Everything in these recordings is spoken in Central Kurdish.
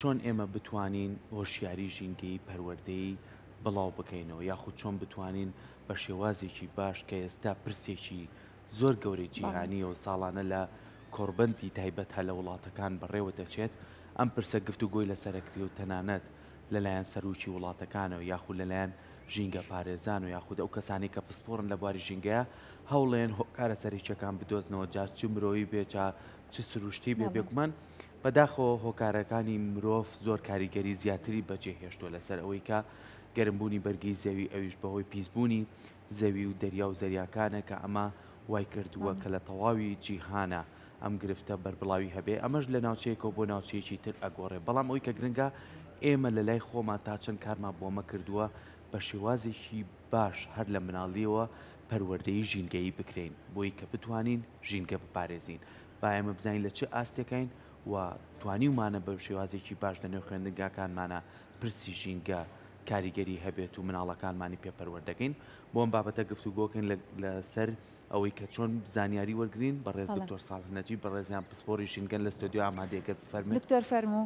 چۆن ئێمە بتوانین هۆشیاری ژینگەیی پەروەردەیی بڵاو بکەینەوە یاخود چۆن بتوانین بە شێوازێکی باش کە ئێستا پرسێکی زۆر گەورەی جیهانیە و ساڵانە لە کۆڕبەندی تایبەت هە لە وڵاتەکان بەڕێوە دەچێت ئەم پرسە گفتوگۆی لەسەرەکری و تەنانەت لەلایەن سەرۆکی وڵاتەکانەوە یاخود لەلایەن ژینگە پارێزان و یاخود ئەو کەسانی کە پسپۆڕن لە بواری ژینگەیە هەوڵێن هۆکارە سەرەکیەکان بدۆزنەوە جا چ مرۆیی بێ جا چ سروشتی بێ بێگومان بەداخەوە هۆکارەکانی مرۆڤ زۆر کاریگەری زیاتری بەجێ هێشتووە لەسەر ئەوەی کە گەرمبوونی بەرگی زەوی ئەویش بەهۆی پیسبوونی زەوی و دەریا و زەریاکانە کە ئەمە وای کردووە کە لە تەواوی جیهانە ئەم گرفتە بەربڵاوی هەبێ ئەمەش لە ناوچەیەکەوە بۆ ناوچەیەکی تر ئەگۆڕێ بەڵام ئەوی کە گرنگە ئێمە لە لای خۆمان تا چەند کارمان بۆمە کردووە بە شێوازێکی باش هەر لە مناڵیەوە پەروەردەی ژینگەیی بکرێین بۆی کە بتوانین ژینگە بپارێزین با ئێمە بزانین لە چ ئاستێکین و توانیومانە بە شێوازێکی باش لە نێو خوێندنگاکانمانە پرسی ژینگە کاریگەری هەبێت و مناڵەکانمانی پێ پەروەردەکەین بۆ ئەم بابەتە گفتوگۆکەین لەسەر ئەوەی کە چۆن زانیاری وەرگین بەڕێز دکتۆر ساڵح نەجیب بەڕێزیان پسپۆری ژینگەن لە ستۆدیۆ ئامادەیە گەر بفەرموون. دکتۆر فەرموو.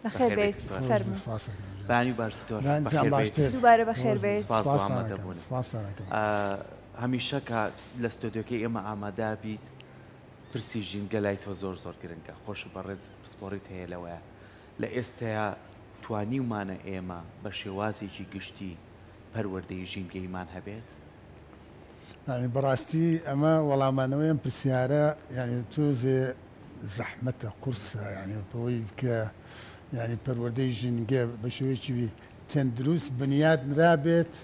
بەخێر بێیت فەرموو. بەیانی باش دکتۆر. بەخێر بێیت. دووبارە بەخێر بێیت. سپاس بۆ ئامادەبوون. هەمیشە کە لە ستۆدیۆکەی ئێمە ئامادە بیت پرسی ژینگە لای تۆ زۆر زۆر گرنگە خۆش بەڕێز پسپۆڕیت هەیە لەوەیە لە ئێستەیا توانیومانە ئێمە بە شێوازێکی گشتی پەروەردەی ژینگەییمان هەبێت؟ یانی بەڕاستی ئەمە وەڵامانەوەی ئەم پرسیارە یانی تۆزێ زەحمەتە قورسە یانی بەوەی کە یانی پەروەردەی ژینگە بە شێوەیەکی تەندروست بنیات نرابێت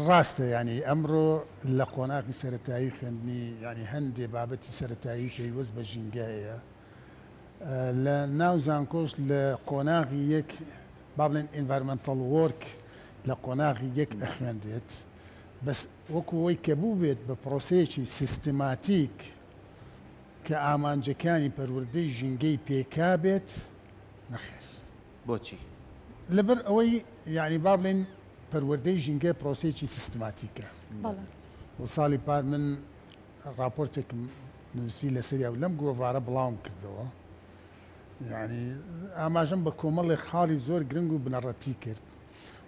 ڕاستە یانی ئەمڕۆ لە قۆناغی سەرەتایی خوێندنی یانی هەندێ بابەتی سەرەتایی پەیوەست بە ژینگە هەیە لە ناو زانکۆش لە قۆناغی یەک با بڵێن Environmental Work لە قۆناغی یەک ئەخوێنرێت بەس وەکو ئەوەی کە بووبێت بە پرۆسەیەکی سیستماتیک کە ئامانجەکانی پەروەردەی ژینگەی پێکابێت نەخێر. بۆچی؟ لەبەر ئەوەی یانی با بڵێین پەروەردەی ژینگە پرۆسەیەکی سیستماتیکە و ساڵی پار من ڕاپۆرتێکم نووسی لەسەریا و لەم گۆڤارە بڵاوم کردەوە یانی ئاماژەم بە کۆمەڵێک خاڵی زۆر گرنگ و بنەڕەتی کرد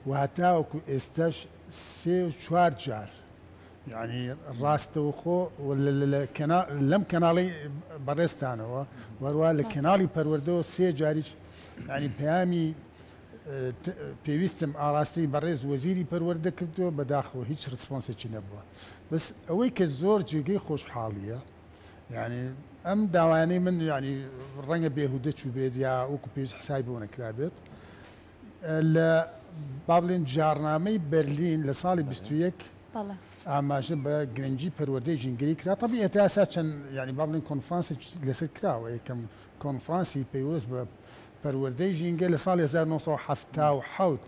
و هەتاوەکو ئێستاش سێ و چوار جار یانی ڕاستەوخۆ لەم کەناڵی بەڕێزتانەوە وەروە لە کەناڵی پەروەردەوە سێ جاریش ینی پەیامی پێویستم ئاراستەی بەڕێز وەزیری پەروەردە کردووە بەداخەوە هیچ response ێکی نەبووە بەس ئەوەی کە زۆر جێگەی خۆشحاڵیە یعنی ئەم داوایانەی من یعنی ڕەنگە بێهودە چووبێت یا وەکو پێویست حسابی بۆ نەکرابێت لە با بڵێن جاڕنامەی بەرلین لە ساڵی 21 ئاماژە بە گرنگی پەروەردەی ژینگەیی کرا تەبیعی تا ئێستا چەند یانی با بڵێین کۆنفرانسێک لەسەر کراوە یەکەم کۆنفرانسی پەیوەست بە پەروەردەی ژینگە لە ساڵی 1977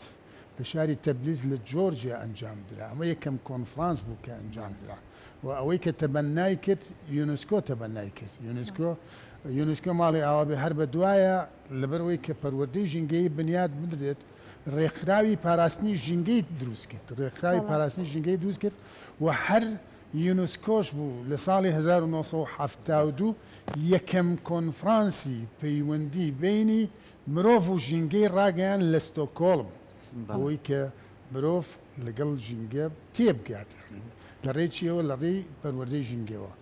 لە شاری تەبلیس لە جۆرجیا ئەنجام درا ئەمە یەکەم کۆنفرانس بوو کە ئەنجام درا و ئەوەی کە تەبەنای کرد یونسکۆ تەبەنای کرد یونسکۆ یونسکۆ ماڵی ئاوا بێ هەر بە دوایە لەبەرئەوەی کە پەروەردەی ژینگەیی بنیات بدرێت، ڕێکخراوی پاراستنی ژینگەی دروست کرد، ڕێکخراوی پاراستنی ژینگەی دروست کرد و هەر یونسکۆش بوو لە ساڵی 1972 یەکەم کۆنفرانسی پەیوەندی بەینی مرۆڤ و ژینگەی ڕاگەیاند لە ستۆکۆڵم بۆی کە مرۆڤ لەگەڵ ژینگە تێبگات لە ڕێی چیەوە لە ڕێی پەروەردەی ژینگەوە.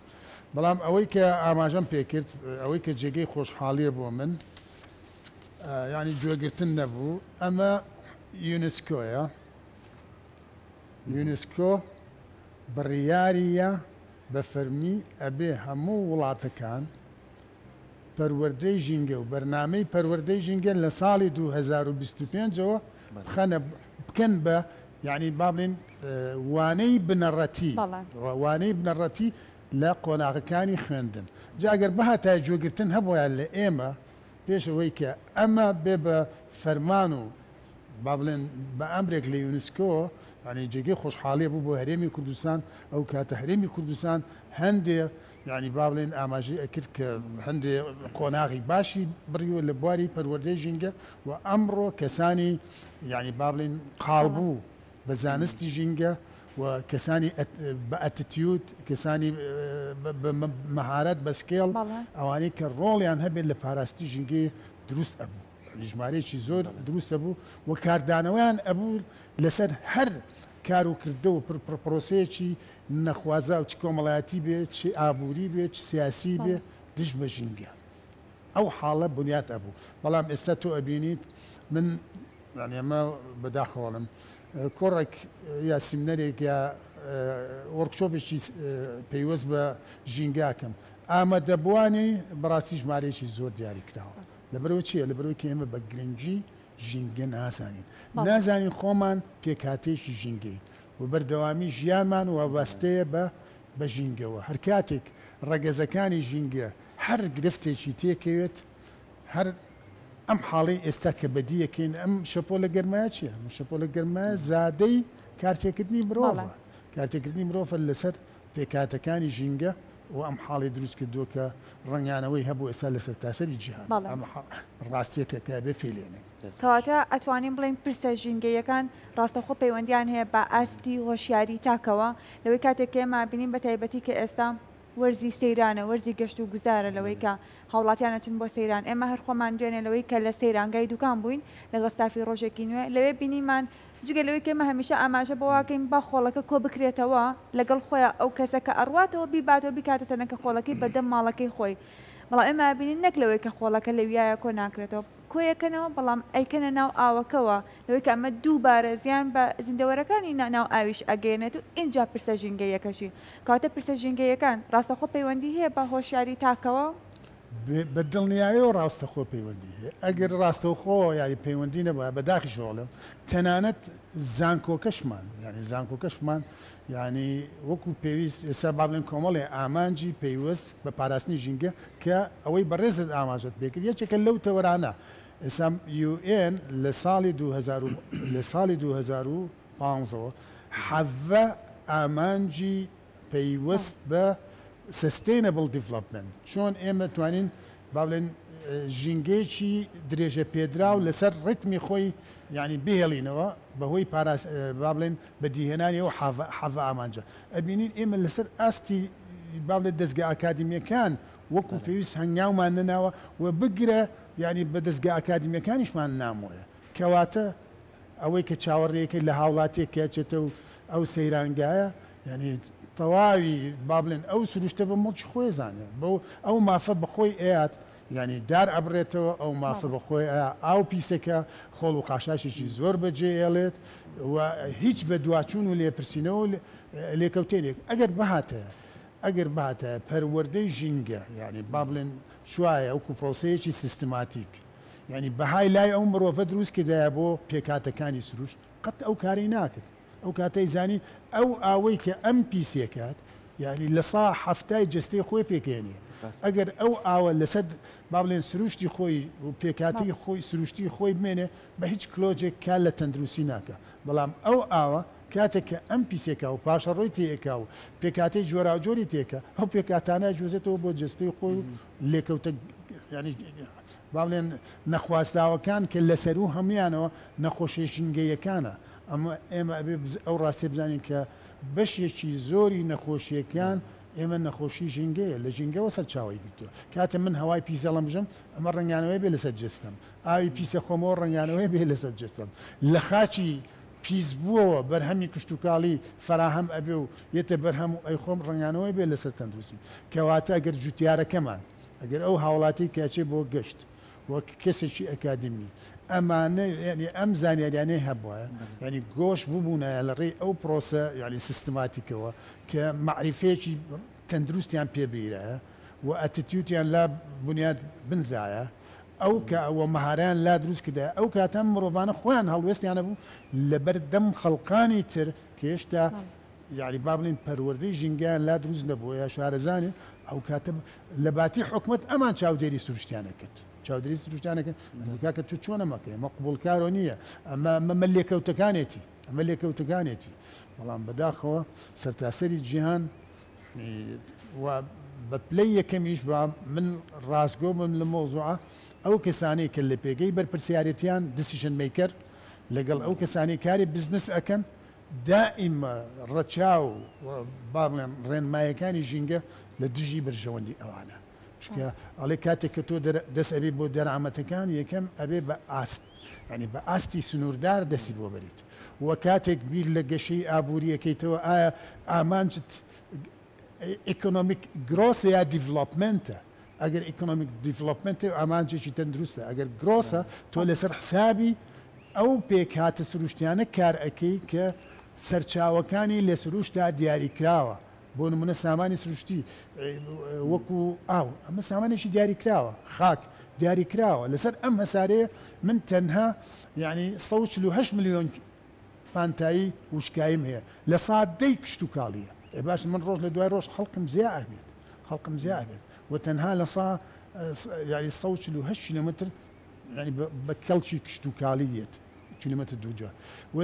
بەڵام ئەوەی کە ئاماژەم پێکرد، ئەوەی کە جێگەی خۆشحاڵیە بۆ من، یانی گوێگرتن نەبوو، ئەمە یونسکۆیە. یونسکۆ بڕیاریە بە فەرمی ئەبێ هەموو وڵاتەکان پەروەردەی ژینگە و بەرنامەی پەروەردەی ژینگە لە ساڵی 2025 ەوە بخەنە بکەن بە یانی با بڵێین وانەی بنەڕەتی وانەی بنەڕەتی لە قۆناغەکانی خوێندن جا ئەگەر بهاتایە گوێگرتن هەبوایە لە ئێمە پێش ئەوەی کە ئەمە بێ بە فەرمان و با بڵێن بە ئەمرێک لە یونسکۆ یانی جێگەی خۆشحاڵیە بوو بۆ هەرێمی کوردستان ئەو کاتە هەرێمی کوردستان هەندێ یانی با بڵێین ئاماژەی ئەکرد کە هەندێ قۆناغی باشی بڕیوە لە بواری پەروەردەی ژینگە و ئەمڕۆ کەسانی یانی با بڵێین قاڵ بوو بە زانستی ژینگە و و کەسانی بە attitude، کەسانی بە مەهارەت، بە skill، ئەوانەی کە ڕۆڵیان هەبێت لە پاراستنی ژینگەی دروست ئەبوو. یانی ژمارەیەکی زۆر دروست ئەبوو و کاردانەوەیان ئەبوو لەسەر هەر کار و کردە و پرۆسەیەکی نەخوازراو چ کۆمەڵایەتی بێ، چ ئابووری بێ، چ سیاسی بێ دژ بە ژینگە. ئەو حاڵە بنیات ئەبوو. بەڵام ئێستا تۆ ئەبینیت من یانی ئەمە بەداخەوە ئەڵێم کۆڕێک یا سیمنەرێک یا وۆرکشۆپێکی پەیوەست بە ژینگە ئەکەم ئامادەبووانی بەڕاستی ژمارەیەکی زۆر دیاری کراوە. لەبەرئەوە چییە؟ لەبەرئەوەی کە ئێمە بە گرنگی ژینگە نازانین. نازانین خۆمان پێکهاتەیەکی ژینگەین و بەردەوامی ژیانمان وابەستەیە بە بە ژینگەوە. هەر کاتێک ڕەگەزەکانی ژینگە هەر گرفتێکی تێکەوێت، هەر ئەم حاڵەی ئێستا کە بەدیەکەین، ئەم شەپۆلە گەرمایە چییە؟ ئەم شەپۆلە گەرمایە زادەی کارتێکردنی مرۆڤە. کارتێکردنی مرۆڤە لەسەر پێکهاتەکانی ژینگە و ئەم حاڵەی دروست کردووە کە ڕەنگانەوەی هەبوو ئێستا لە سەرتاسەری جیهان. ئەم ڕاستییەکە کە ئەبێ پێی لێنێین. کەواتە ئەتوانین بڵێین پرسە ژینگەییەکان ڕاستەوخۆ پەیوەندیان هەیە بە ئاستی هۆشیاری تاکەوە، لەوەی کاتێک کە ئێمە ئەبینین بە تایبەتی کە ئێستا وەرزی سەیرانە، وەرزی گەشت و گوزارە لەوەی کە هاوڵاتیان ئەچن بۆ سەیران، ئێمە هەر خۆمان دوێنێ لەوەی کە لە سەیرانگای دوکان بووین لەگەڵ ستافی ڕۆژێکی نوێ لەوێ بینیمان جگە لەوەی کە ئێمە هەمیشە ئاماژە بەوەکەین با خۆڵەکە کۆبکرێتەوە لەگەڵ خۆیا ئەو کەسە کە ئەڕواتەوە بیباتەوە بیکاتە تەنەکە خۆڵەکەی بەردەم ماڵەکەی خۆی بەڵام ئێمە ئەبینین نەک لەوەی کە خۆڵەکە لەویایە کۆ ناکرێتەوە کۆیەکەنەوە بەڵام ئەیکەنە ناو ئاوەکەوە لەوەی کە ئەمە دووبارە زیان بە زیندەوەرەکانی ناو ئاویش ئەگەیەنێت و ئینجا پرسە ژینگەییەکەشی. کەواتە پرسە ژینگەییەکان ڕاستەوخۆ پەیوەندی هەیە بە هۆشیاری تاکەوە؟ بە دڵنیایەوە ڕاستەخۆ پەیوەندی هەیە. ئەگەر ڕاستەوخۆ یانی پەیوەندی نەبوایە بە داخیشەوە ئەڵێم تەنانەت زانکۆکەشمان یانی زانکۆکەشمان یانی وەکو پێویست ئێستا با بڵێن کۆمەڵێ ئامانجی پەیوەست بە پاراستنی ژینگە کە ئەوەی بەڕێزت ئاماژەت پێکرد یەکێکە لەو تەوەرانە ئێستا UN لە ساڵی 2000 لە ساڵی 2015 حەڤە ئامانجی پەیوەست بە Sustainable Development چۆن ئێمە توانین با بڵێن ژینگەیەکی درێژە پێدراو لەسەر ڕیتمی خۆی یعنی بهێڵینەوە بەهۆی پاراس با بڵێن بەدیهێنانی ئەو حەڤە ئامانجە ئەبینین ئێمە لەسەر ئاستی با بڵێن دەزگا ئەکادیمیەکان وەکو پێویست هەنگاومان نەناوە و بگرە یعنی بە دەزگا ئەکادیمیەکانیشمان نامۆیە کەواتە ئەوەی کە چاوەڕێیەکەی لە هاوڵاتیەک کە ئەچێتە و ئەو سەیرانگایە یانی تەواوی با بڵێن ئەو سروشتە بە موڵکی خۆی زانێ بەو ئەو مافە بە خۆی ئەیات یانی دار ئەبڕێتەوە ئەو مافە بە خۆی ئەیا ئاو پیسەکە خۆڵ و خاشاشێکی زۆر بەجێ ئێڵێت و هیچ بە دواچوون و لێپرسینەوە و لێکەوتەیەک ئەگەر بهاتایە ئەگەر بهاتایە پەروەردەی ژینگە یانی با بڵێن چوایە وەکو پرۆسەیەکی سیستماتیک یانی بەهای لای ئەو مرۆڤە دروست کردایە بۆ پێکهاتەکانی سروشت قەت ئەو کارەی ناکرد ئەو کاتەی زانی ئەو ئاوەی کە ئەم پیسێکات یعنی لە سا حەفتای جەستەی خۆی پێکێنێ ئەگەر ئەو ئاوە لەسەر با بڵێن سروشتی خۆی و پێکاتی خۆی سروشتی خۆی بمێنێ بە هیچ کلۆجێک کار لە تەندروستی ناکە بەڵام ئەو ئاوە کاتێک کە ئەم پیسێکا و پاشەڕۆی تێکا و پێکاتەی جۆراوجۆری تێکە ئەو پێکاتانە جوزێتەوە بۆ جەستەی خۆی و لێکەوتە یانی با بڵێن نەخواستراوەکان کە لەسەروو هەموویانەوە نەخۆشیە ژینگەییەکانە، ئەمە ئێمە ئەبێ ئەو ڕاستیە بزانین کە بەشێکی زۆری نەخۆشیەکان ئێمە نەخۆشی ژینگەیە لە ژینگەوە سەرچاوەی گرتووە کاتێ من هەوای پیس هەڵەمژم ئەمە ڕەنگانەوەی بێ لەسەر جەستەم ئاوی پیسە خۆمەوە ڕەنگانەوەی بێ لەسەر جەستەم لە خاکی پیس بووەوە بەرهەمی کشتوکاڵی فەراهەم ئەبێ و یەتە بەرهەم و ئەیخۆم ڕەنگانەوەی بێ لەسەر تەندروستی کەواتە ئەگەر جوتیارەکەمان ئەگەر ئەو هاوڵاتی کە ئەچێ بۆ گەشت وەک کەسێکی ئەکادیمی ئەمانە یعنی ئەم زانیاریانەی هەبوایە یعنی گۆش ببوونایە لە ڕێی ئەو پرۆسە یعنی سیستماتیکەوە کە مەعریفەیەکی تەندروستیان پێ بیرایە و attitude یان لا بنیات بنرایە ئەو کە ئەوە مەهارەیان لا دروست کردایە ئەو کاتە ئەم مرۆڤانە خۆیان هەڵوێستیان هەبوو لەبەر دەم خەڵکانی تر کە هێشتا یانی با بڵێین پەروەردەی ژینگەیان لا دروست نەبووە یا شارەزانین ئەو کاتە لە باتی حکومەت ئەمان چاودێری سروشتیان نەکرد چاودێری سروشتیان نەکرد کاکە تۆ چۆن ئەمەکەی ئەمە قبوڵکارۆ نییە ئەمە ئەمە لێکەوتەکانێتی ئەمە لێکەوتەکانێتی بەڵام بەداخەوە سەرتاسەری جیهان و بە پلەی یەکەمیش با من ڕاستگۆ بم لە مەوزوعە ئەو کەسانەی کە لە پێگەی بەرپرسیارێتیان decision maker لەگەڵ ئەو کەسانەی کاری بزنس ئەکەن. دائیمە ڕەچاو و با بڵێم ڕێنمایەکانی ژینگە لە دژی بەرژەوەندی ئەوانە. چونکە ئەڵێ کاتێک کە تۆ دەست ئەبێ بۆ دەرامەتەکان یەکەم ئەبێ بە ئاست یعنی بە ئاستی سنووردار دەستی بۆ بەریت و کاتێک بیر لە گەشەی ئابووریەکەیتەوە ئایا ئامانجت economic growth ە یا development ە؟ ئەگەر economic development ە ئامانجێکی تەندروستە، ئەگەر growth ە تۆ لەسەر حسابی ئەو پێکهاتە سروشتیانە کار ئەکەی کە سەرچاوەکانی لە سروشتا دیاریکراوە، بۆ نمونە سامانی سروشتی وەکو ئاو ئەمە سامانێکی دیاریکراوە، خاک دیاریکراوە، لەسەر ئەم هەسارەیە من تەنها یعنی 148 ملیۆن پانتایی وشکاییم هەیە لە سا دەی کشتوکاڵیە ئێ باشە من ڕۆژ لە دوای ڕۆژ خەڵکم زیا ئەبێت خەڵکم زیا ئەبێت و تەنها لە سا یاری 148 کیلۆمەتر یعنی بە کەڵکی کشتوکاڵی یەت کیلۆمەتر دووجا و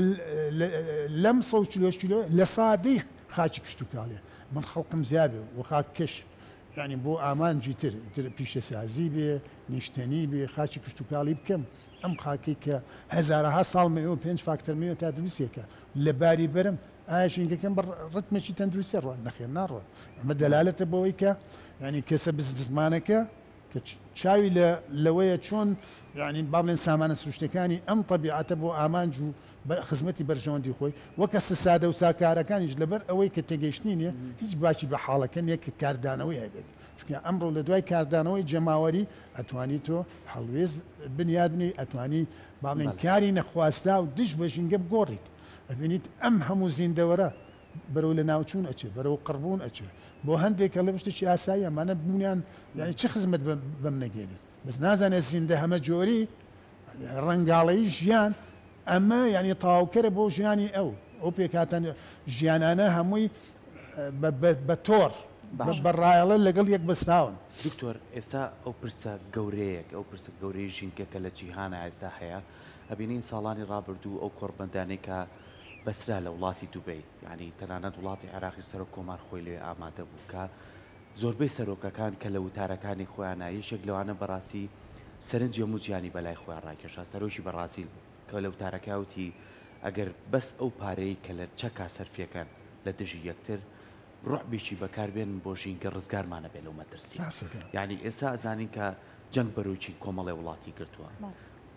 لەم 148 کیلۆ لە سا دەی خاکی کشتوکاڵیە من خەڵکم زیا بێ و خاک کەش یعنی بۆ ئامانجی تر تر پیشەسازی بێ نیشتەنی بێ خاکی کشتوکاڵی بکەم ئەم خاکەی کە هەزارەها ساڵ مەوێ و پێنج فاکتەر مەوێ تا دروستێکە لە باری بەرم ئایا ژینگەکەم بە ڕتمێکی تەندروستی ڕوات؟ نەخێر ناڕوات. ئەمە دەلالەتە بەوەی کە یعنی کەسە بزنسمانەکە کە چاوی لە لەوەیە چۆن یعنی با بڵێن سامانە سروشتەکانی ئەم تەبیعەتە بۆ ئامانج و خزمەتی بەرژەوەندی خۆی و کەسە سادە و ساکارەکانیش لەبەر ئەوەی کە تێگەیشتنی نییە هیچ باکی بە حاڵەکە نییە کە کاردانەوەی هەبێت. چونکە ئەمڕۆ لە دوای کاردانەوەی جەماوەری ئەتوانی تۆ هەڵوێست بنیاد بنێی، ئەتوانی با بڵێین کاری نەخواستراو دژ بە ژینگە بگۆڕیت. ئەبینیت ئەم هەموو زیندەوەرە بەرەو لەناوچوون ئەچێ، بەرەو قڕبوون ئەچێ. بۆ هەندێک ئەڵێ شتێکی ئاساییە، ئەمانە بوونیان یانی چ خزمەت بەم نەگەێنێت. بەس نازانێت زیندە هەمەجۆری ڕەنگاڵەیی ژیان ئەمە یانی تەواوکەرە بۆ ژیانی ئەو. ئەو پێکهاتە ژیانانە هەمووی بە تۆڕ، بە ڕایەڵە لەگەڵ یەک بەستراون. دکتۆر ئێستا ئەو پرسە گەورەیەک، ئەو پرسە گەورەی ژینگە کە لە جیهانا ئێستا هەیە، ئەبینین ساڵانی ڕابردوو ئەو کۆڕبەندانەی کە بەسرا لە وڵاتی دوبەی، یانی تەنانەت وڵاتی عێراقی سەرۆک کۆمار خۆی لەوێ ئامادە بوو کە زۆربەی سەرۆکەکان کە لە وتارەکانی خۆیانا یەکێک لەوانە بەڕاستی سەرنجی هەموو جیهانی بەلای خۆیان ڕاکێشا سەرۆکی بەڕازیل بوو کە لە وتارەکەیا وتی ئەگەر بەس ئەو پارەی کە لە چەکا سەرفیەکەن لە دژی یەکتر ڕوعبێکی بەکار بێنن بۆ ژینگە ڕزگارمان ئەبێ لەو مەترسیە یانی ئێستا ئەزانین کە جەنگ بەرۆکی کۆمەڵێ وڵاتی گرتووە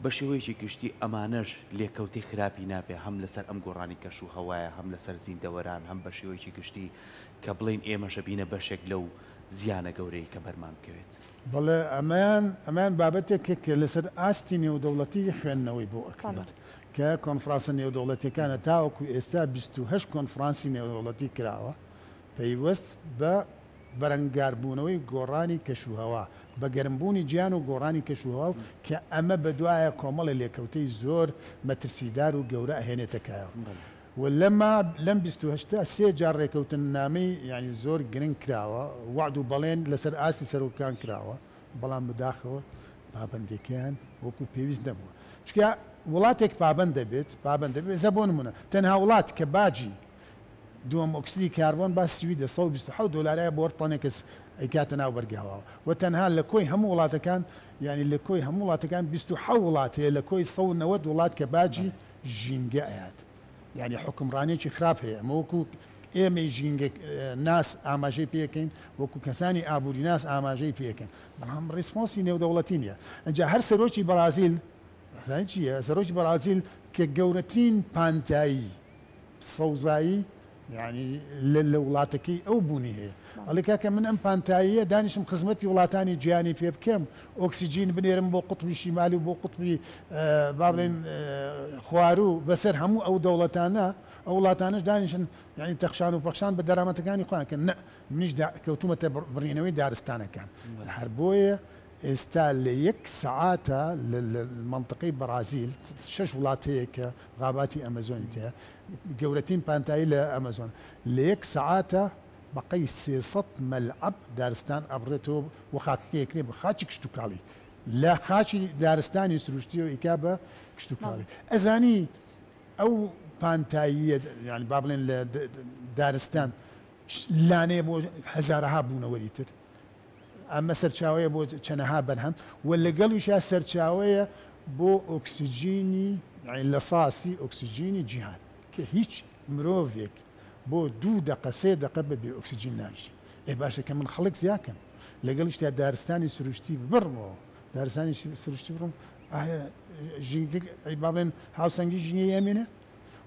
بە شێوەیەکی گشتی ئەمانەش لێکەوتەی خراپی نابێ هەم لەسەر ئەم گۆڕانی کەش و هەوایە هەم لەسەر زیندەوەران هەم بە شێوەیەکی گشتی کە بڵێین ئێمەش ئەبینە بەشێک لەو زیانە گەورەی کە بەرمان بکەوێت. بەڵێ ئەمەیان ئەمەیان بابەتێکە کە لەسەر ئاستی نێودەوڵەتی خوێندنەوەی بۆ ئەکرێت کە کۆنفرانسە نێودەوڵەتیەکانە تاوەکو ئێستا 28 کۆنفرانسی نێودەوڵەتی کراوە پەیوەست بە بەرەنگاربوونەوەی گۆڕانی کەشوهەوا، بە گەرمبوونی جیهان و گۆڕانی کەشوهەوا و کە ئەمە بەدوایە کۆمەڵێ لێکەوتەی زۆر مەترسیدار و گەورە ئەهێنێتە کایەوە و لەما لەم 28 ە سێ جار ڕێکەوتننامەی یانی زۆر گرنگ کراوە، وەعد و بەڵێن لەسەر ئاستی سەرۆکان کراوە، بەڵام بەداخەوە پابەندیەکەیان وەکو پێویست نەبووە. چونکە وڵاتێک پابەند دەبێت، پابەند دەبێت، ئێستا بۆ نموونە تەنها وڵات کە باجی دووەم ئۆکسیدی کاربۆن با سویدە 127 دۆلارایە بۆ هەر تەنێک کەس ئەیکاتە ناو بەرگە هەواوە و تەنها لە کۆی هەموو وڵاتەکان یانی لە کۆی هەموو وڵاتەکان 27 وڵات هەیە لە کۆی 190 وڵات کە باجی ژینگە ئەیات یانی حوکمڕانیەکی خراپ هەیە ئەمە وەکو ئێمەی ژینگە ناس ئاماژەی پێکەین وەکو کەسانی ئابووری ناس ئاماژەی پێکەن بەڵام response ی نێودەوڵەتی نییە ئەجا هەر سەرۆکی بەرازیل زانی چییە سەرۆکی بەرازیل کە گەورەترین پانتایی سەوزایی یانی لە وڵاتەکەی ئەو بوونی هەیە ئەڵێ کاکە من ئەم پانتاییە دانیشم خزمەتی وڵاتانی جیهانی پێ بکەم ئۆکسجین بنێرم بۆ قوتبی شیمالی و بۆ قوتبی با بڵێن خواروو بەسەر هەموو ئەو دەوڵەتانە ئەو وڵاتانەش دانیشن یعنی تەخشان و پەخشان بە دەرامەتەکانی خۆیان کەن نە منیش کەوتومەتە بڕینەوەی دارستانەکان هەر بۆیە ئێستا لە یەک سەعاتە لە مەنتقەی بەڕازیل شەش وڵات هەیە کە غاباتی ئەمەزۆنی تێیە گەورەترین پانتایی لە ئەمەزۆن لە یەک سەعاتە بەقەی 300 مەلعەب دارستان ئەبڕێتەوە و خاکەکە یەکرێ بە خاکی کشتوکاڵی لە خاکی دارستانی سروشتیەوە ئیکا بە کشتوکاڵی ئەزانی ئەو پانتاییە یانی با بڵێن لە دارستان لانەیە بۆ هەزارەها بوونەوەری تر ئەمە سەرچاوەیە بۆ چەنەها بەرهەم و لەگەڵیشا سەرچاوەیە بۆ ئۆکسجینی لە ساسی ئۆکسجینی جیهان کە هیچ. مرۆڤێک بۆ دوو دەقە سێ دەقە بە بێ ئۆکسجین ناژی. ئێ باشە کە من خەڵک زیاکەم لەگەڵیشتا دارستانی سروشتی ببڕمەوە دارستانی سروشتی بڕم ئایا ژینگە با بڵێن هاوسەنگی ژینگەیی ئەمێنێ؟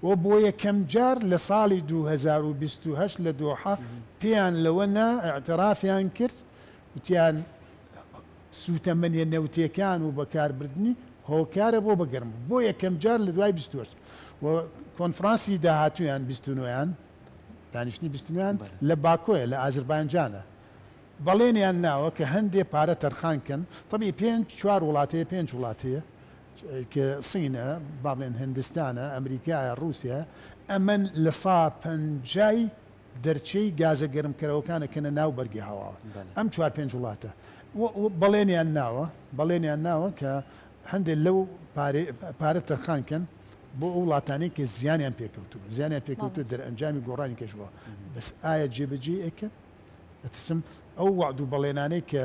و بۆ یەکەم جار لە ساڵی 2028 لە دۆحە پێیان لەوە نا ئیعترافیان کرد وتیان سووتەمەنیە نەوتیەکان و بەکاربردنی هۆکارە بۆ بە گەرم بۆ یەکەم جار لە دوای 28 و کۆنفرانسی داهاتوویان 29 یان دانیشتنی 29 یان لە باکۆیە لە ئازربایجانە بەڵێنیان ناوە کە هەندێ پارە تەرخان کەن تەبی پێنج چوار وڵاتەیە پێنج وڵاتەیە کە سینە با بڵێن هندستانە ئەمریکایە ڕووسیا ئەمەن لە سا پەنجای دەرچەی گازە گەرمکەرەوەکان ئەکەنە ناو بەرگی هەواوە ئەم چوار پێنج وڵاتە بەڵێنیان ناوە بەڵێنیان ناوە کە هەندێک لەو پارە تەرخان کەن بۆ ئەو وڵاتانەی کە زیانیان پێکەوتووە زیانیان پێکەوتووە دەرئەنجامی گۆڕانی کەشوهەوا بەس ئایا جێبەجێی ئەکەن؟ ئەترسم ئەو وەعد و بەڵێنانەی کە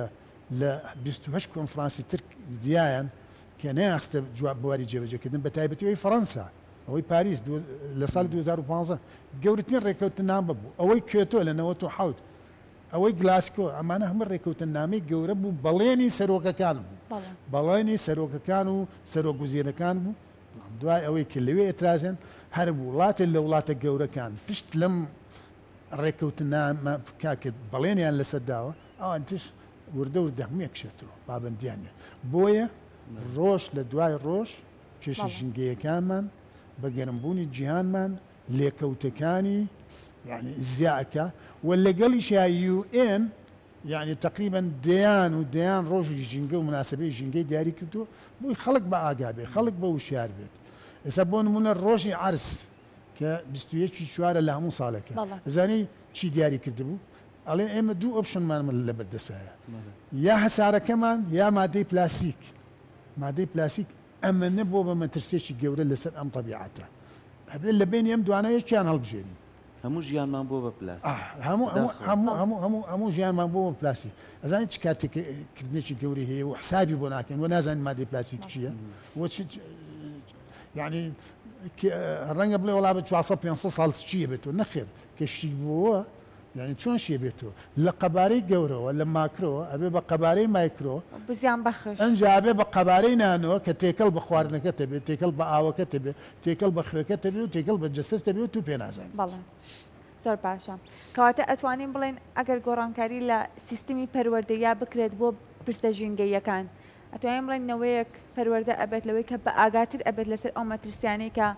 لە 28 کۆنفرانسی تر دیایان کە نەیانخستە بواری جێبەجێکردن بە تایبەتی ئەوی فەڕەنسا ئەوەی پاریس لە ساڵی 2015 گەورەترین ڕێککەوتننامە بوو، ئەوەی کیۆتۆ لە 97، ئەوەی گلاسکۆ، ئەمانە هەموو ڕێککەوتننامەی گەورە بوو، بەڵێنی سەرۆکەکان بوو، بەڵێنی سەرۆکەکان و سەرۆک وەزیرەکان بوو، بەڵام دوای ئەوەی کە لەوێ ئێترازیان هەر وڵاتێک لە وڵاتە گەورەکان پشت لەم ڕێککەوتننامە بکا کە بەڵێنیان لەسەر داوە، ئەوانتش وردە وردە هەمووی ئەکشێتەوە، پابەندیان نییە. بۆیە ڕۆژ لە دوای ڕۆژ کێشە ژینگەیەکانمان بە گەرمبوونی جیهانمان لێکەوتەکانی یانی زیا ئەکا و لەگەڵیشیا یو ئێن یانی تەقریبەن دەیان و دەیان ڕۆژی ژینگە و مناسبەی ژینگەی دیاری کردووە بۆی خەڵک بە ئاگا بێت خەڵک بە وشیار بێت ئێستا بۆ نمونە ڕۆژی عەرز کە 21 چوارە لە هەموو ساڵێکە ئەزانی چی دیاری کردبوو ئەڵێ ئێمە دوو option مان لەبەردەسایە یا هەسارەکەمان یا مادەی پلاستیک مادەی پلاستیک ئەمەنە بۆ بە مەترسیەکی گەورە لەسەر ئەم تەبیعەتە. ئەبێ لە بەینی ئەم دوانە یەکیان هەڵبژێرین. هەموو ژیانمان بووە بە پلاستیک. هەموو هەموو هەموو هەموو هەموو ژیانمان بووە بە پلاستیک. ئەزانی چ کارتێکردنێکی گەورەی هەیە و حسابی بۆ ناکەین و نازانین مادەی پلاستیک چییە و چ یعنی ڕەنگە بڵێ وەڵا بە 400 500 ساڵ چییە بێتەوە نەخێر کە شتی بووە یانی چۆن شێ بێتۆ لە قەبارەی گەورەوە لە ماکرۆوە ئەبێ بە قەبارەی مایکرۆ زیان بەخش. ئەنجا ئەبێ بە قەبارەی نانۆ کە تێکەڵ بە خواردنەکەتە بێ تێکەڵ بە ئاوەکەتە بێ تێکەڵ بە خوێکەتە بێ و تێکەڵ بە جەستەتە بێ و تو پێ نازانیت. بەڵێ زۆر باشە کەواتە ئەتوانین بڵێین ئەگەر گۆڕانکاری لە سیستمی پەروەردەیا بکرێت بۆ پرسە ژینگەییەکان ئەتوانین بڵێین نەوەیەک پەروەردە ئەبێت لەوەی کە بەئاگاتر ئەبێت لەسەر ئەو مەترسیانەی کە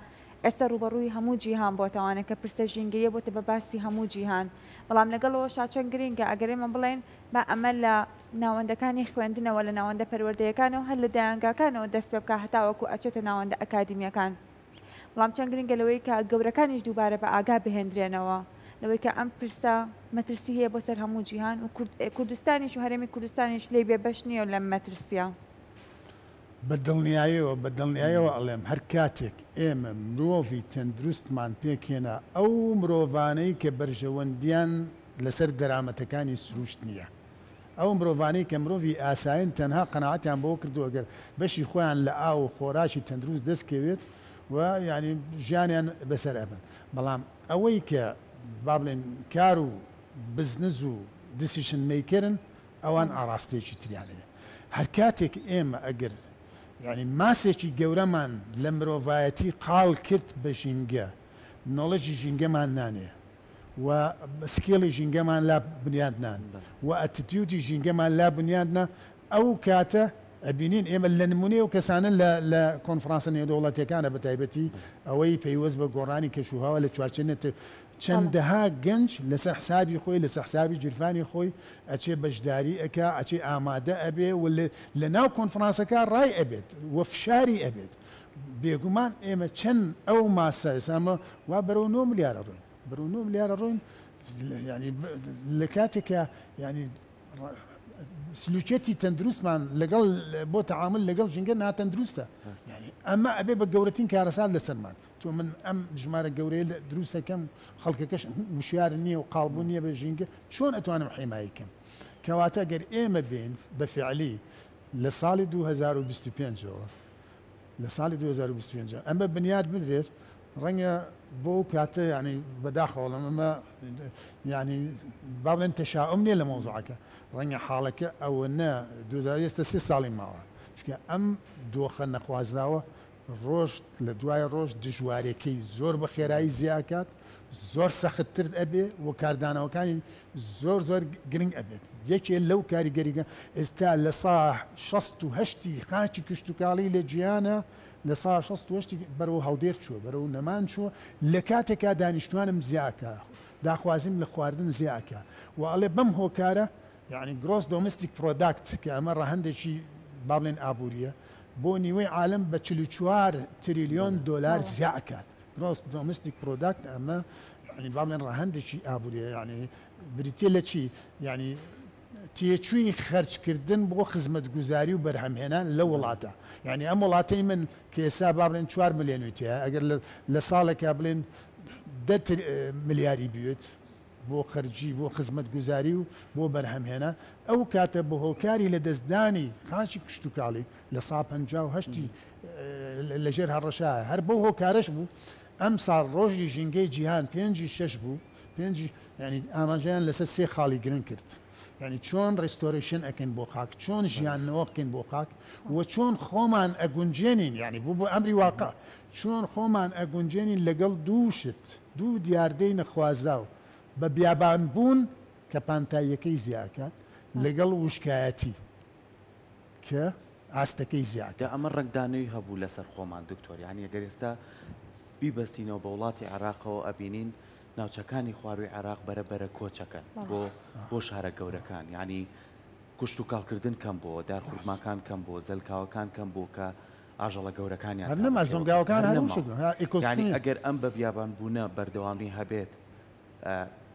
ئێستا ڕووبەڕووی هەموو جیهان بۆتەوانە کە پرسە ژینگەییە بۆتە بە باسی هەموو جیهان بەڵام لەگەڵ ئەوەشا چەند گرینگە ئەگەر ئێمە بڵێین با ئەمە لە ناوەندەکانی خوێندنەوە لە ناوەندە پەروەردەیەکانەوە هەر لە دایەنگاکانەوە دەست پێ بکا هەتاوەکو ئەچێتە ناوەندە ئەکادیمیەکان بەڵام چەند گرینگە لەوەی کە گەورەکانیش دووبارە بە ئاگا بهێندرێنەوە لەوەی کە ئەم پرسە مەترسی هەیە بۆ سەر هەموو جیهان و کوردستانیش و هەرێمی کوردستانیش لێی بێ بەش نییە لەم مەترسیە. بە دڵنیایەوە بە دڵنیایەوە ئەڵێم هەر کاتێک ئێمە مرۆڤی تەندروستمان پێکهێنا ئەو مرۆڤانەی کە بەرژەوەندیان لەسەر دەرامەتەکانی سروشت نییە ئەو مرۆڤانەی کە مرۆڤی ئاسایین تەنها قەناعەتیان بەوە کردووە گەر بەشی خۆیان لە ئاو و خۆراکی تەندروست دەست کەوێت و یانی ژیانیان بەسەر ئەبەن بەڵام ئەوەی کە با بڵێن کار و بزنس و decision maker ن ئەوان ئاڕاستەیەکی تریان هەیە. هەر کاتێک ئێمە ئەگەر یانی ماسێکی گەورەمان لە مرۆڤایەتی قاڵ کرد بە ژینگە، knowledge ی ژینگەمان نانێ و skill ی ژینگەمان لا بنیات نان و attitude ی ژینگەمان لا بنیات نا، ئەو کاتە ئەبینین ئێمە لە نمونەی ئەو کەسانە لە لە کۆنفرانسە نێودەوڵەتیەکانە بە تایبەتی ئەوەی پەیوەست بە گۆڕانی کەشوهەوا لە چوارچێوەی چەندەها گەنج لەسەر حسابی خۆی لەسەر حسابی گیرفانی خۆی ئەچێ بەشداری ئەکا ئەچێ ئامادە ئەبێ و لە ناو کۆنفرانسەکە ڕای ئەبێت و فشاری ئەبێت بێگومان ئێمە چەند ئەو ماسە ئێستا ئەمە وا بەرەو نۆ ملیار ئەڕۆین بەرەو نۆ ملیار ئەڕۆین یانی لە کاتێکا یانی سلوکیەتی تەندروستمان لەگەڵ بۆ تەعامل لەگەڵ ژینگە ناتەندروستە یانی ئەمە ئەبێ بە گەورەترین کارەسات لەسەرمان تۆ من ئەم ژمارە گەورەیە دروستەکەم خەڵکەکەش وشیار نییە و قاڵبوو نییە بە ژینگە چۆن ئەتوانم حیمایی کەم کەواتە گەر ئێمە بێین بە فعلی لە ساڵی 2025ەوە لە ساڵی 2025 ئەمە بنیات بدرێت. ڕەنگە بۆ ئەو کاتە یانی بەداخەوە ئەڵێم ئەمە یانی با بڵێن تەشاوم نییە لە مەوزوعەکە ڕەنگە حاڵەکە ئەوەنە 2000 ئێستا سێ ساڵی ماوە چونکە ئەم دۆخە نەخوازراوە ڕۆژ لە دوای ڕۆژ دژوارێکەی زۆر بە خێرایی زیاکات زۆر سەختتر ئەبێ و کاردانەوەکانی زۆر زۆر گرنگ ئەبێت یەکێ لەو کاریگەریگە ئێستا لە سا 68 خاکی کشتتوکاڵی لە جیهانە 68% ی بەرەو هەڵدێر چووە، بەرەو نەمان چووە، لە کاتێکا دانیشتوانم زیاکا، داخوازیم لە خواردن زیاکا و ئەڵێ بەم هۆکارە یەعنی Gross Domestic Product کە ئەمە ڕەهەندێکی با بڵێن ئابوورییە بۆ نیوەی عالەم بە 44 تریلیۆن دۆلار زیاکات. Gross Domestic Product ئەمە یەعنی با بڵێن ڕەهەندێکی ئابوورییە یەعنی بریتییە لە چی؟ یەعنی تێچووی خەرجکردن بۆ خزمەتگوزاری و بەرهەمهێنان لەو وڵاتە. یانی ئەم وڵاتەی من کە ئێستا با بڵێن چوار ملیۆنی تیایە، ئەگەر لە ساڵێکا بڵێن دە ملیاری بوێت بۆ خەرجی بۆ خزمەتگوزاری و بۆ بەرهەمهێنان، ئەو کاتە بە هۆکاری لەدەستدانی خاکی کشتوکاڵی لە سا 58ی لەژێر هەڕەشایە. هەر بەو هۆکارەش بوو ئەمساڵ ڕۆژی ژینگەی جیهان پێنجی شەش بوو، پێنجی یانی ئاماژەیان لەسەر سێ خاڵی گرنگ کرد یانی چۆن restoration ئەکەین بۆ خاک چۆن ژیانەوە بکەین بۆ خاک و چۆن خۆمان ئەگونجێنین یانی بوو بۆ ئەمری واقع چۆن خۆمان ئەگونجێنین لەگەڵ دوو شت دوو دیاردەی نەخوازراو بە بیابان بوون کە پانتاییەکەی زیاکات لەگەڵ وشکایەتی کە ئاستەکەی زیاد. جا ئەمە ڕەنگدانەوی هەبوو لەسەر خۆمان دکتۆر یانی ئەگەر ئێستا بیبەستینەوە بە وڵاتی عێراقەوە ئەبینین ناوچەکانی خوارووی عێراق بەرە بەرە کۆچەکەن بۆ بۆ شارە گەورەکان یانی کشتوکاڵکردن کەم بۆوە دار خورماکان کەم بۆ زەلکاوەکان کەم بۆ کە ئاژەڵە گەورەکانیان هەر نەما زۆنگاوەکان هەر وشک بوون ها یانی ئیکۆسیستمی ئەگەر ئەم بە بیابان بوونە بەردەوامی هەبێت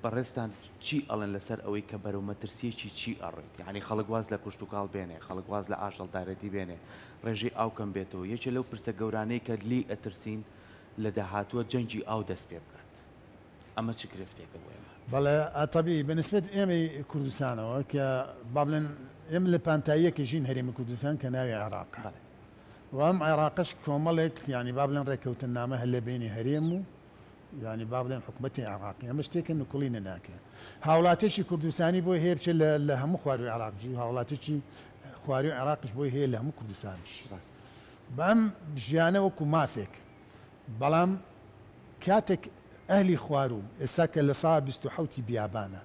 بەڕێزتان چی ئەڵێن لەسەر ئەوەی کە بەرەو مەترسیەکی چی ئەڕۆیت؟ یانی خەڵک واز لە کوشتوکاڵ بێنێ، خەڵک واز لە ئاژەڵدارێتی بێنێ، ڕێژەی ئاو کەم بێتەوە، یەکێ لەو پرسە گەورانەی کە لێی ئەترسین لە داهاتووە جەنگی ئاو دەست پێ بکات. ئەمە چ گرفتێکە بۆ ئێمە؟ بەڵێ تەبیعی بە نسبەت ئێمەی کوردستانەوە کە با بڵێن ئێمە لە پانتاییەکە ژین هەرێمی کوردستان کە ناوی عێراقە و ئەم عێراقەش کۆمەڵێک یانی با بڵێن ڕێککەوتننامە هەر لە بەینی هەرێم و یانی با بڵێن حکومەتی عێراقی ئەمە شتێکە نکوڵی نەناکرێت هاوڵاتێکی کوردستانی بۆی هەیە بچێت لە هەموو خواروی عێراق بژی و هاوڵاتێکی خواروی عێراقیش بۆی هەیە لە هەموو کوردستان بژی ڕاستە. بەم ژیانە وەکو مافێک بەڵام کاتێک ئەهلی خواروو ئێستا کە لە سا 27 ی بیابانە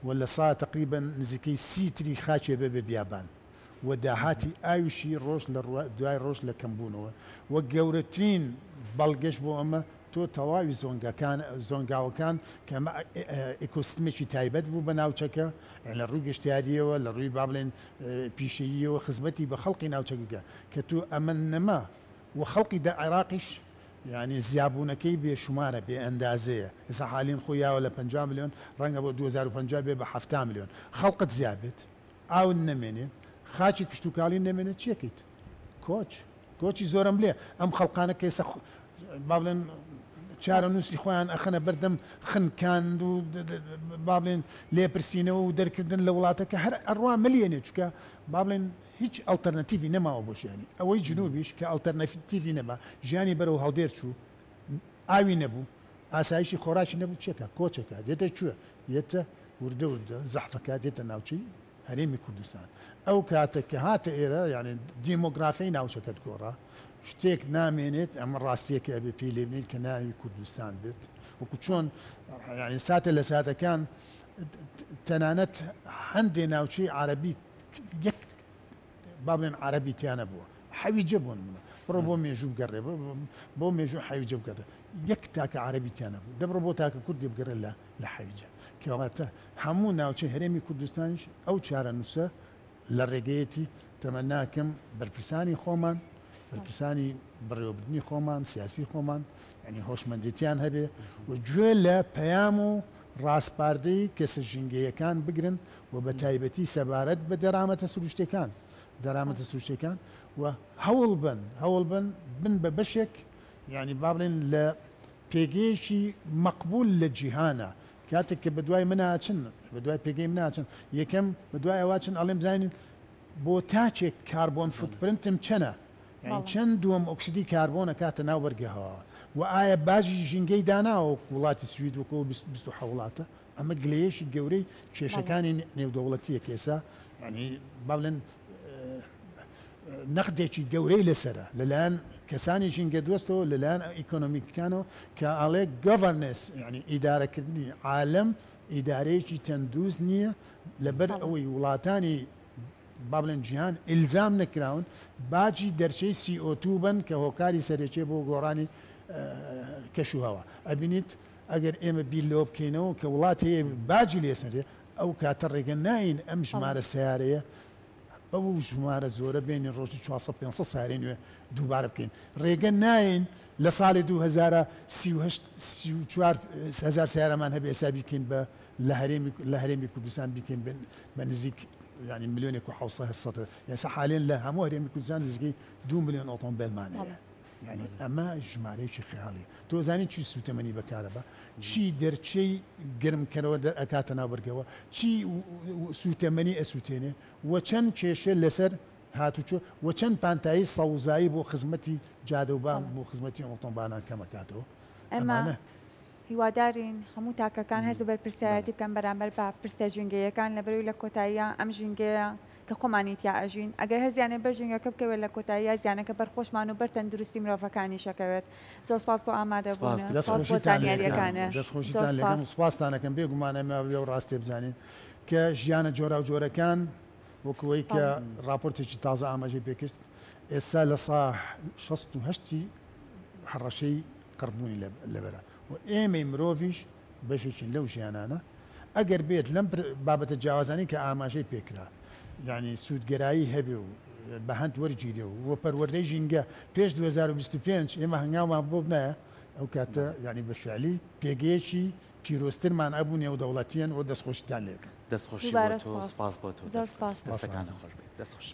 و لە سا تقریبا نزیکەی سی تری خاکێ بێ بە بیابان و داهاتی ئاویشی ڕۆژ لە دوای ڕۆژ لە کەمبوونەوە و گەورەترین بەڵگەش بۆ ئەمە تۆ تەواوی زۆنگەکان زۆنگاوەکان کە ئەمە ئیکۆسیستمێکی تایبەت بوو بە ناوچەکە لە ڕووی گەشتیارییەوە لە ڕووی با بڵێن پیشەییەوە خزمەتی بە خەڵقی ناوچەکە کە تۆ ئەمە نەما و خەڵقی دە عێراقیش یانی زیابوونەکەی بێ شومارە بێ ئەندازەیە ئێستا حالین خۆی یاوە لە 50 ملیۆن ڕەنگە بۆ 2050 بێ بە 70 ملیۆن خەڵقت زیاد بێت ئاوت نەمێنێت خاکی کشتوکاڵی نەمێنێت چیەکەیت کۆچ کۆچی زۆرەملێ ئەم خەڵقانە کە ئێستا با بڵێن چارەنووسی خۆیان ئەخەنە بەردەم خنکاند و با بڵێن لێپرسینەوە و دەرکردن لە وڵاتەکە هەر ئەڕوا ملیێنێ چونکە با بڵێن هیچ ئەڵتەرناتیڤی نەماوە بۆ ژیانی ئەوەی جنوبیش کە ئەڵتەرناتیڤی نەما ژیانی بەرەو هەڵدێر چوو ئاوی نەبوو ئاسایشی خۆراکی نەبوو چێکە کۆچەکە دێتە کوێ یەتە وردە وردە زەحفەکە دێتە ناوچەی هەرێمی کوردستان ئەو کاتە کە هاتە ئێرە یانی دیمۆگرافیای ناوچەکەت گۆڕا شتێک نامێنێت ئەمە ڕاستیەکە ئەبێ پێی لێ بنێین کە ناوی کوردستان بێت وەکو چۆن یانی ساتە لە ساتەکان تەنانەت هەندێ ناوچەی عەرەبی یەک با بڵێن عەرەبی تیا نەبووە حەویجە بۆ نمونە بڕۆ بۆ مێژوو بگەڕێ بۆ مێژوو حەویجە بگەڕێ یەک تاکە عەرەبی تیا نەبوو دەبڕۆ بۆ تاکە کوردی بگەڕێ لە لە حەویجە کەواتە هەموو ناوچەی هەرێمی کوردستانیش ئەو چارەنووسە لە ڕێگەیەتی تەمەناکەم بەرپرسانی خۆمان بەرپرسانی بەڕێوەبردنی خۆمان سیاسی خۆمان یعنی هۆشمەندێتیان هەبێ و گوێ لە پەیام و ڕاسپاردەی کەسە ژینگەیەکان بگرن و بە تایبەتی سەبارەت بە دەرامەتە سروشتیەکان دەرامەتە سروشتیەکان و هەوڵ بن هەوڵ بن بن بە بەشێک یعنی با بڵێن لە پێگەیەکی مەقبول لە جیهانا کاتێک کە بەدوای منا ئەچن بەدوای پێگەی منا ئەچن یەکەم بەدوای ئەوە ئەچن ئەڵێن بزانین بۆ تاکێک carbon footprint م چەنە یانی چەند دووەم ئۆکسیدی کاربۆن ئەکاتە ناو بەرگە هەواوە. و ئایا باجی ژینگەی داناوە وەکو وڵاتی سوید وەکو ئەو 27 وڵاتە؟ ئەمە گلەیەکی گەورەی کێشەکانی نێودەوڵەتیە کە ئێستا یانی با بڵێن نەقدێکی گەورەی لەسەرە لەلایەن کەسانی ژینگە دۆستەوە لەلایەن ئیکۆنۆمیکەکانەوە کە ئاڵێ گەڤەرنس یعنی ئیدارەکردنی عالەم ئیدارەیەکی تەندروست نییە لەبەر ئەوەی وڵاتانی با بڵێن جیهان ئیلزام نەکراون باجی دەرچەی CO2 بن کە هۆکاری سەرەکیە بۆ گۆڕانی کەش و هەوا ئەبینیت ئەگەر ئێمە بیر لەوە بکەینەوە کە وڵات هەیە باجی لێسەنرێ ئەو کاتە ڕێگە ناین ئەم ژمارە سیارەیە بەو ژمارە زۆرە بێنین ڕۆژی 400 500 سیارەی نوێ دووبارە بکەین ڕێگە ناین لە ساڵی 2038 34 هزار سیارەمان هەبێ ئێستا بیکەین بە لە هەرێمی لە هەرێمی کوردستان بیکەین بە نزیک یعنی ملیۆنێک و 700 800 ئێستا حالێن لە هەموو هەرێمی کوردستان نزیکەی 2 ملیۆن ئۆتۆمبێلمان هەیە یعنی ئەمە ژمارەیەکی خەیاڵیە تۆ زانی چی سوتەمەنی بەکارەبە چی دەرچەی گەرمکەرەوە دەرئەکاتە ناو بەرگەوە چی سوتەمەنی ئەسوتێنێ و چەند کێشە لەسەر هاتوچۆ و چەند پانتایی سەوزایی بۆ خزمەتی جادەوبان بۆ خزمەتی ئۆتۆمبالان کەمەکاتەوە ئەمانە هیوادارین هەموو تاکەکان هەست بە بەرپرسیارێتی بکەن بەرامبەر بە پرسە ژینگەییەکان، لەبەرئەوەی لە کۆتاییا ئەم ژینگەیە کە خۆمانی تیا ئەژین، ئەگەر هەر زیانێ بەر ژینگەکە بکەوێت لە کۆتاییا زیانەکە بەر خۆشمان و بەر تەندروستی مرۆڤەکانیش ئەکەوێت. زۆر سپاس بۆ ئامادەبوونت، سپاس بۆ دەستخۆشیتان لێکەم، زانیارییەکانت. دەستخۆشیتان زۆر لێکەم سپاس. و سپاستان ئەکەم، بێگومان ئێمە ئەبێ ئەو ڕاستیە بزانین کە ژیانە جۆراوجۆرەکان وەکو ئەوەی کە بەڵێ. ڕاپۆرتێکی تازە ئاماژەی پێکرد ئێستا لە سا 68 ی هەڕەشەی قڕبوونی لەبەرە و ئێمەی مرۆڤیش بەشێکین لەو ژیانانە ئەگەر بێت لەم بابەتە جیاوازانەی کە ئاماژەی پێکرا یعنی سوودگەرایی هەبێ و بە هەند وەرگیرێ و پەروەردەی ژینگە پێش 2025 ئێمە هەنگاومان بۆ بنایە ئەو کاتە یعنی بە فعلی پێگەیەکی پیرۆزترمان ئەبوو نێودەوڵەتیەن و دەستخۆشیتان لێکەم. دەستخۆشی بۆ دووبارە تۆ سپاس. سپاس بۆ تۆ زۆر سپاس. دەستەکانت خۆش بێت دەستخۆش.